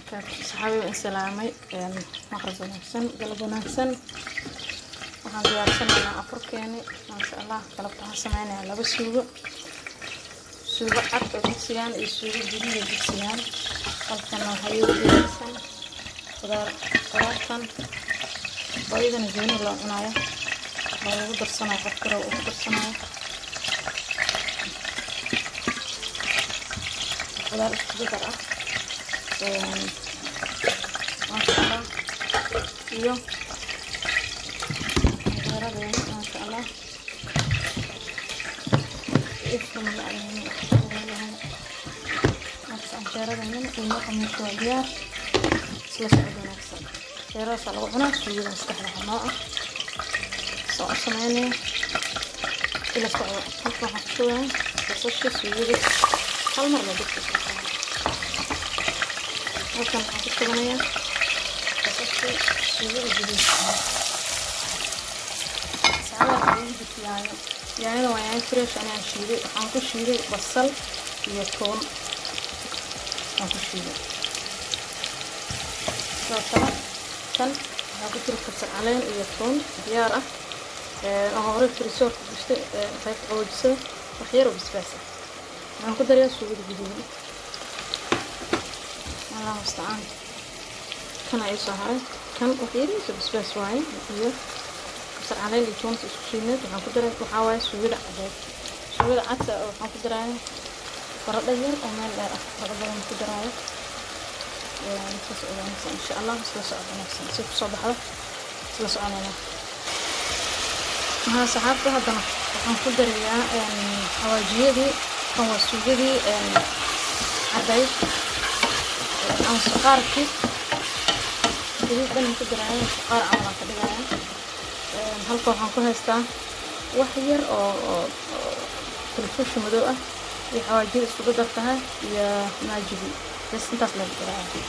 Saxaabi, waan salaamay. Maqrib wanaagsan, galab wanaagsan. Waxaan diyaarsanaynaa afurkeeni, maasha Allah. Galabta waxaan sameynayaa laba suugo: suugo cad oo digsigaan iyo suugo guduud oo digsigaan. Halkana waxaa iigu diyaarsan qudaar, qudaartan oo iyadana gooni loo cunayo oo lagu darsanayo, qofka rabo uu ku darsanayo. Qudaar isku dar ah, maasha Allah, iyo canjeeradeena, maasha Allah. Ifka canjeeradeena iyo qamiirka waa diyaar. Isla socod wanaagsan. Canjeeradaasaa lagu cunaa suugadan saddexda nooc ah soo u sameynaya. Ila socdo. Halka waxaan ku shubayaa basasha suugada, hal mar la dabka soo saaro. Halkan waxaan ku shubanayaa basasha suugada guduud. Saxaabada, waxaa iigu jirta yaanyo. Yaanyada waa yaanyo fresh anaan shiiday. Waxaan ku shiiday basal iyo toon aan ku shiiday. Sidoo kale kan waxaa ku jira kabsar caleen iyo toon diyaar ah oo horey freezerka gashtay, qaybta qaboojisada, wax yar oo basbaas ah. Waxaan ku darayaa suugada guduudan. Allah mustacaan. Kana ii soo haray kan wax yariisa basbaas waaye iyo kabsar caleen iyo toonta isku shiidneed. Waxaan ku daray waxaa waaye suugada cadeed. Suugada cadka waxaan ku darayaa baradho yar oo meel dheer ah, baradho badan ku daraayo. Isla socod wanaagsan, insha Allah. Isla socod wanaagsan, si kusoo baxdo isla soconayna. Maxaa saxaabta, haddana waxaan ku darayaa xawaajiyadii. Kan waa suugadii cadayd ama suqaarkii saliid dhan ku daraayo, suqaar camal aan ka dhigaya. Halka waxaan ku haystaa wax yar oo filfisha madow ah iyo xawaajiyada iskugu dar tahay iyo maajigi bas, intaas lagu daraaya.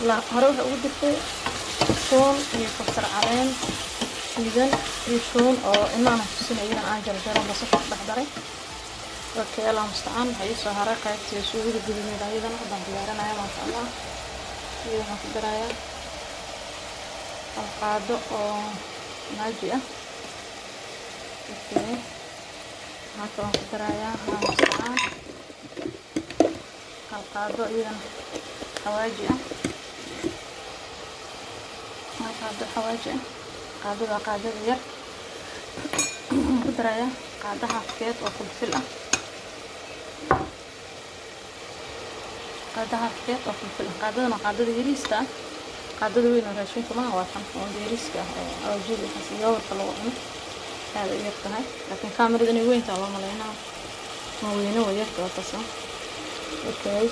La hore waxay ugu jirtay toon iyo kabsar caleen shiidan iyo toon oo inaana tusin, iyadan aan jarjaro, basasha ku dhex daray. Okay, Allah mustacaan. Waxaa ii soo haray qaybtii suugada guduuneed, ayadana haddaan diyaarinaya, maasha Allah. Iyada waxaan ku darayaa hal qaado oo maaji ah. Okay, waxaa kaloo ku darayaa, Allah mustacaan, hal qaado iyadana xawaaji ah, hal qaado xawaaji ah. Qaadada, qaadada yar. Waxaan ku darayaa qaado halfkeed oo filfil ah, qaado halfkeed oo filfil ah. Qaadadana qaadada yariista ah, qaadada weyn oo raashinka maaha, waa tan oo yariiska ah oo xawaajiyada waxaas iyo yogurtka lagu cuno. Aad u yar tahay, laakiin kaamirada inay weyntaa loo malaynaa. Ma weyne, waa yarta, waa taas. Okay,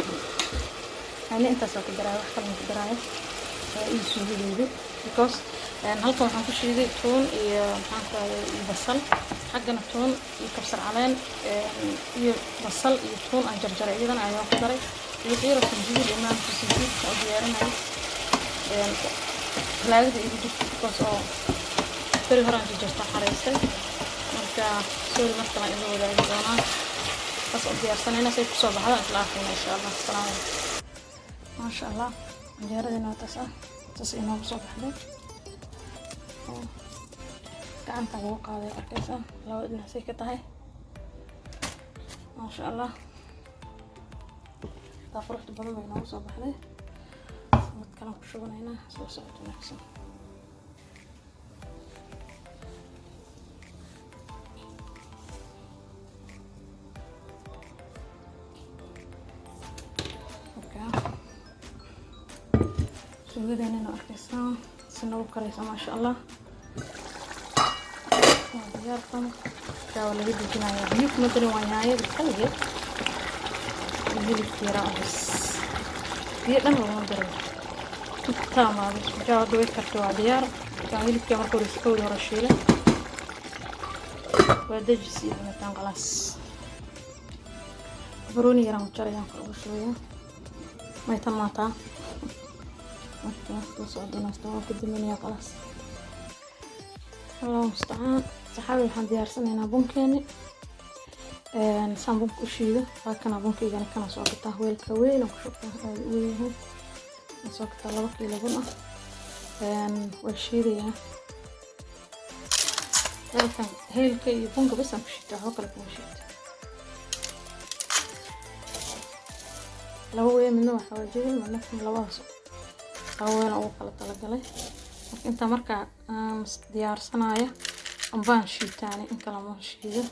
ani intaasoo ku daraayo, wax kalena ku daraayo iyo suugadeedi, because halkan waxaan ku shiiday toon iyo, maxaan ku rahday, iyo basal. Xaggana toon iyo kabsar caleen iyo basal iyo toon aan jarjaray iyadana ayaan ku daray, iyo xiiro sanjibiil iyo maamka sanjibiilka oo diyaarinayo. Talaagada igu jirta because oo beri hore aan jarjarta xareystay. Marka sorry, mar kale idin wadaagi doonaa. Saas oo diyaarsanayna, say kusoo baxda isla arkayna, insha Allah. Asalaamu calaykum. Maasha Allah, canjeeradiina waa taas ah, saas inoogu soo baxday. Gacanta lagu qaaday, arkaysa laba dhinac say ka tahay, maasha Allah. Taa quruxda badan bay inoogu soo baxday. Mid kalan ku shubanaynaa. Soo socod wanaagsan. Suugadeennana arkaysaa si nagu karaysa, maasha Allah. Waa diyaartan. Kaa waa laga dejinayaa. Biyo kuma darin, waa yaanyada kaligeed iyo hilibka yaraa oo bas, biyo dhan laguma darin. Intaa maadi jaawada way kartay, waa diyaar. Kaa hilibka marka hore iskawdi hore shiilay, waa dejis iyo cunitaan, khalaas. Barooni yaraan ku jarayaan, kor ugu shubaya. May tamaataa. Marka la socdanaasta waan ku diminayaa, khalaas. Allahu mustacaan. Saxaabi, waxaan diyaarsanaynaa bunkeeni. Saan bunka u shiido, waa kana bunkaygana. Kana soo gataa weelka weyn aan ku shubtaa, aada u weyn yahay. Aan soo gataa 2 kiilo bun ah. Waa shiidayaa weelkan. Heelka iyo bunka bas aan ku shiita, waxba kale kuma shiito. Laba weel, midna waa xawaajiyada, midna kan. Labadaas laba weel ugu kala talagalay. Marka intaa markaa aan diyaarsanaya ambaan shiitaani, in kale ma shiido.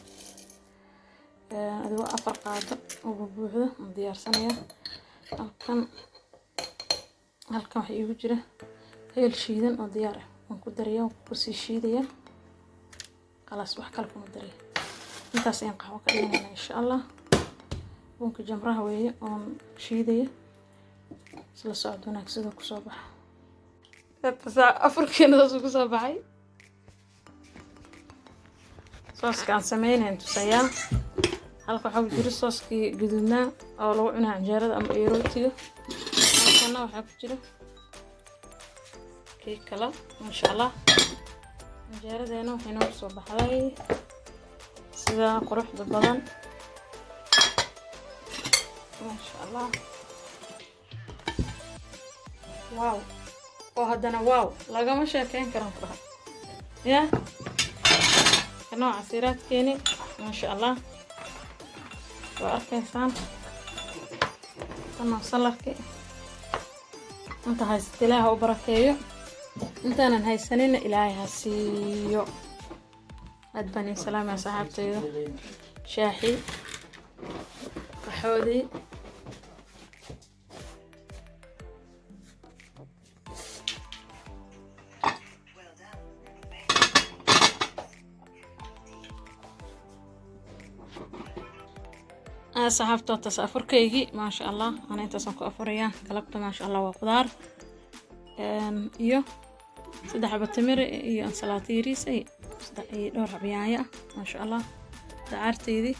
Adigoo 4 qaado oo buuxda aan diyaarsanaya. Halkan waxaa iigu jira heel shiidan oo diyaar ah. Waan ku daraya, waan kusii shiidaya. Khalaas, wax kale kuma daraya. Intaas ayaan qaxwo ka dhiganayna, insha Allah. Bunka jamraha weeye oon shiidaya. Isla socod wanaag sidoo kusoo baxa. Afurkeena saasuu kusoo baxay. Sooska aan sameynayn tusayaa. Halka waxaa ku jira sooskii guduudnaa oo lagu cunaa canjeerada ama rootiga. Halkana waxaa ku jira kii kale. Maasha Allah, canjeeradeena waxay noogu soo baxday sida quruxda badan, maasha Allah. Wow, oo haddana wow, lagama sheekeyn karan ku dhahay ya. Kana waa casiiraadkeeni, maasha Allah, waa arkaysaan. Tan waa saladki. Inta haysata Ilaaha u barakeeyo, intaanan haysanina Ilaahay ha siiyo. Aad baan idin salaamaya, saxaabtayda. Shaaxi, qaxoodii. Saxaabta, taas afurkaygii, maasha Allah. Ana intaasaan ku afurayaa galabta, maasha Allah. Waa qudaar iyo saddex xabo timir iyo ansalaato yariis iyo dhowr xabo yaanyo ah, maasha Allah. Dacaarteydii,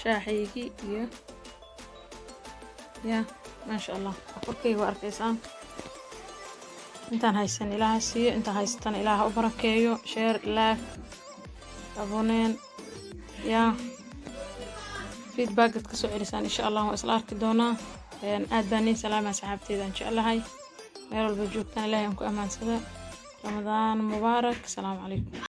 shaaxaygii iyo ya, maasha Allah, afurkayga waa arkaysaan. Intaan haysan Ilaaha siiyo, intaan haysatana Ilaaha u barakeeyo. Share, like, aboneen ya, feedback ad kasoo celisaan, insha Allah waa isla arki doonaa. Aad baan niin salaamaya, saxaabteyda aan jeclahay, meel walba joogtaan. Ilahay aan ku amaansada. Ramadaan mubaarak. Asalaamu calaykum.